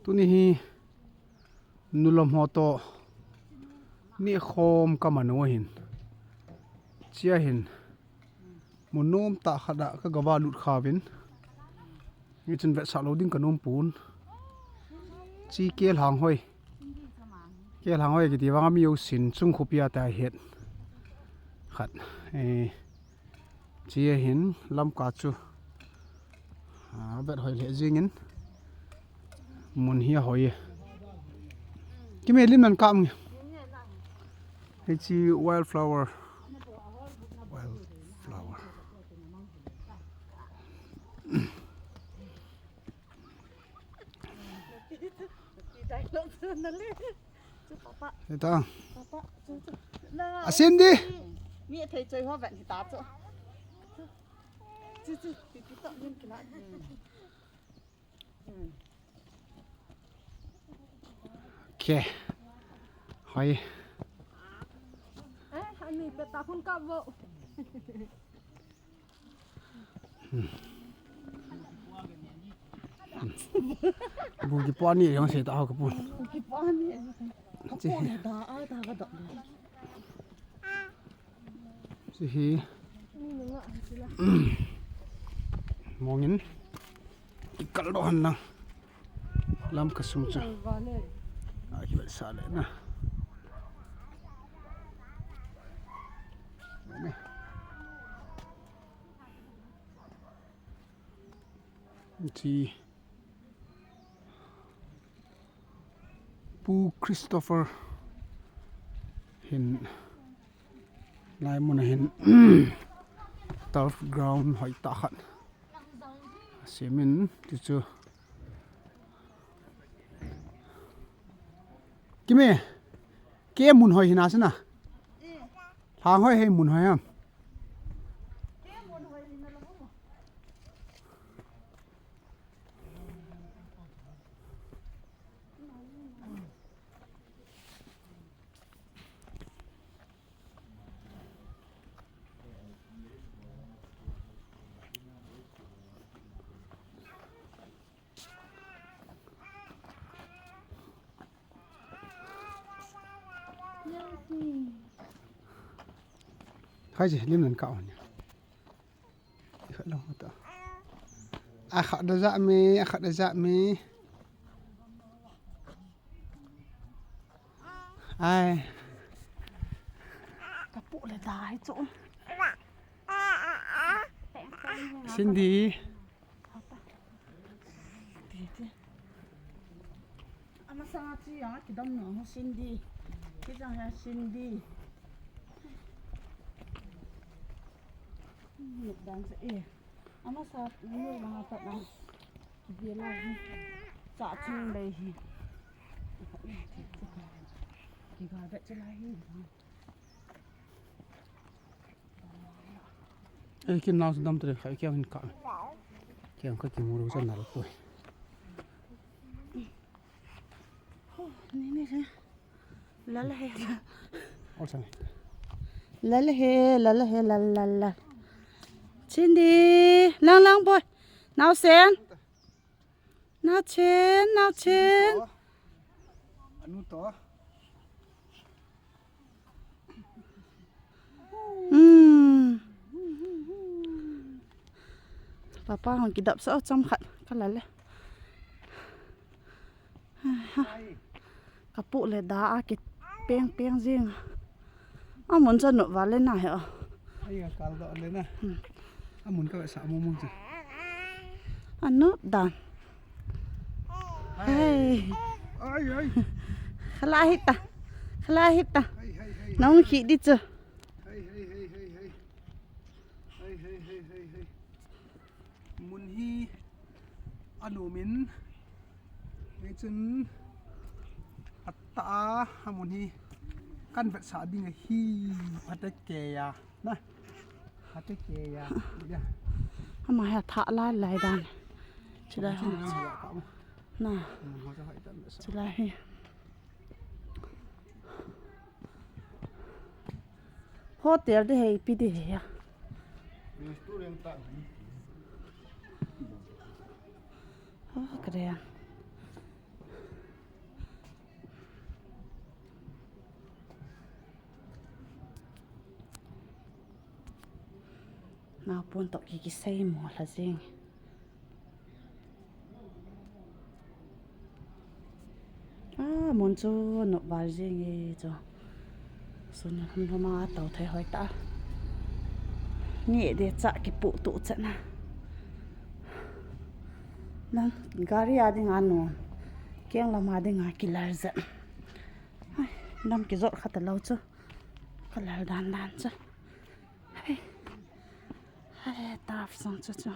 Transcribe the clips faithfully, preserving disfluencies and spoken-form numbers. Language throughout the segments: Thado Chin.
Tuni hi nulam ho to ni khom ka manu hin. Chia hin. Mun nom ta khada ka gava lut khavin. Ni chun vetsah lo ding ka nom pun. Chi kel hang hoi. Kel hang hoi kiti vang ami usin chung khupia ta het. Khat. Eh. Chia hin lam ka chu. A, vet hoi le jingin. Mun hi a hoi. Kimi lim nan kam nge. Hichi wildflower. Wildflower. Ita. Asin di. Mi thei choi ho ven hita chu. Chu chu, pi pi to lim kila. Okay. Hoi. Eh, ani pe ta hun ka bo. Bu ki poni yong se ta ho ka pun. Bu ki poni. Chi. Da ai ta ka da. Chi hi. Mongin. Kikal do han na. Lam ka sung chu. A ki sa le na. Chi. Pu Christopher hin lai mun a hin turf ground hoi ta khat. Semin chu chu. Kimi, ke mun hoi hina sina. Thang hoi he mun hoi ham. Khai je, lim nan ka on. Khat lo ta. A khat da ja mi, a khat da ja mi. Ai. Ka pu le dai chu. Cindy. Ama sanga chi yang a kidam no ho Cindy. Ki jang ya Cindy. Nuk dang sa e. Ama sa nu ma ta na. Ki dia la hi. Sa chung dai hi. Ki ga da chi la hi. Ei, kin nau dam tre, khai kiang hin ka. Kiang ka ki muru sa nal toi. Ni ni he. La la he. Ol sang. La la he, la la he, la la la. Cindy, lang lang boy. Nau sen. Nachen, nachen. Anu to. Hmm. Papa hong kidap sa cham khat kala le. Ka pu le da a ki peng peng jing. A mun cha no va le na he o. Ai, a kal do le na. Hmm. A mun ka sa mo mo cha. A no dan. Hai. Ai, ai. Khala hi ta. Khala hi ta. Hai, hai, hai. Nong khi di chu. Hai, hai, hai, hai, hai. Hai, hai, hai, hai, hai. Mun hi a nuam in, hei chun a ta a, a mun hi kan vetsah ding ahi, a te ke ya, na, a te ke ya, ya. Ama hi a thah lai lai dan. Chulai ho. Chulai ho cha hoi tan vetsah. Chulai hi. Hotel di hei, pi di hei a. Restaurant ta. Oh, kare. Naopon toh ki, kisei mo lha jing. Ah, mun chu nop val jing e chu. Sun lhum lhum a tou thei hoi ta. Ni de cha kipu tu cha na. Nang gari a ding a nu. Keng lam a ding a kilar ja. Ai, lam kijot kha ta lou chu. Kalar dan dan chu. Hei. Hei, turf sang chu chu.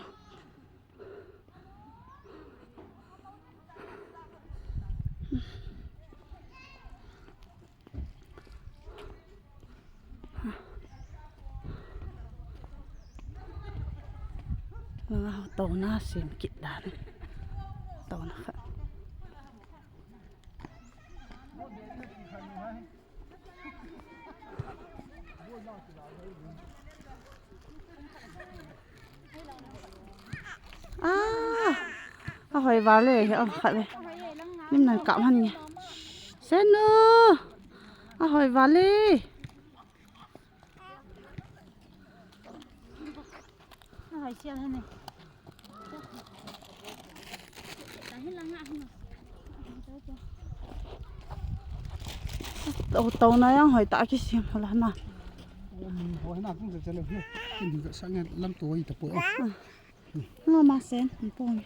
Langa touna sem kit dan. Touna kha. Ah, ahoi vale, oh, khat ve. Lim nan kap han nge. Senu, ahoi vale. Ahoi sial han ne. Tou, touna jong hoi ta kisem ho la na. Hoi na kung sa chalo hi. Kin ka sang lam to i ta po. Nga ma sen, pong.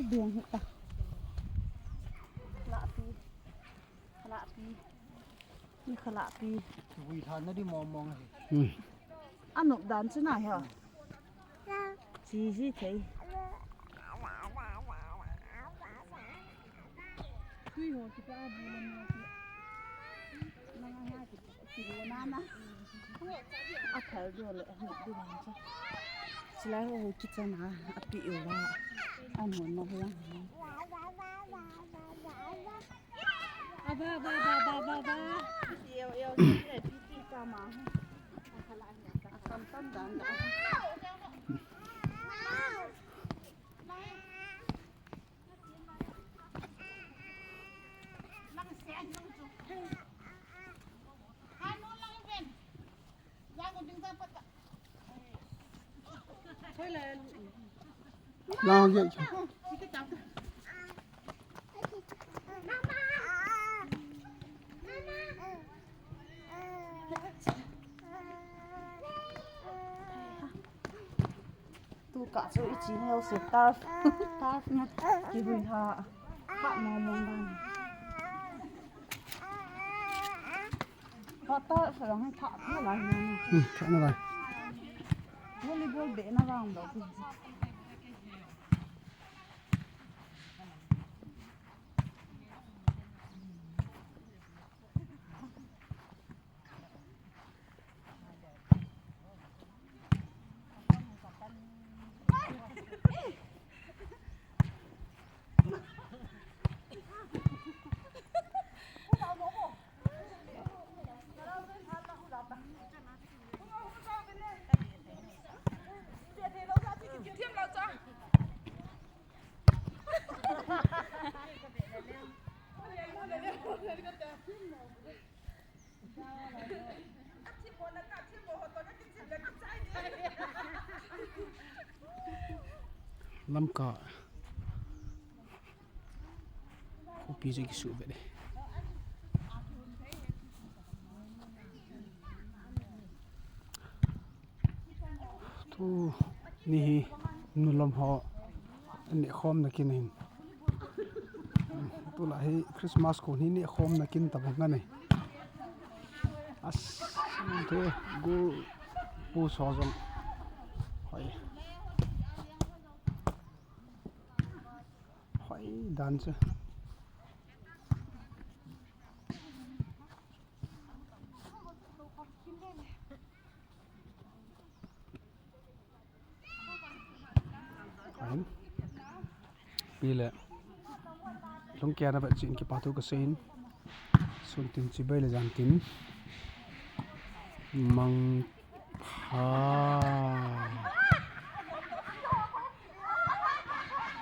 Biang hi ta. La pi. Khalahpi. Ni khalahpi. Vui than na di mong mong hi. Hmm. Anop dan chu na hi. Chi ji thei. Tui ho ki pa bu le na ki. Na ha ki ki ho na na. A khal do le anop di dan chu. Chilai ho ki cha na a pi u wa. An hon na ho. Aba, aba, aba, aba, aba, aba. Yo, yo, yo, yo, piti kama. Akam tam dan da. Lang sen, lang chu. Hanu lang ven. Lang ding sa pata. Lang ding. Tu ka chu i chi neo se turf. Turf na. Ki hui ha. Ha mo mo dan. Pata sa lang tha na lai na. Hmm, tha na lai. Volleyball be na vang do. Lamka. Khopi chu kisuh ve de. Tuni hi nulam ho neh khomna kin ahin. Tulai hi Christmas kon hi neh khomna kin tabang ahi. As, tu gu pu so jong. Hoi. Hoi dan chu. Ahin. Pi le. Lhungkia na vet chin kipa thu kasei in. Sun tin chibai le jan tin. Mangpha.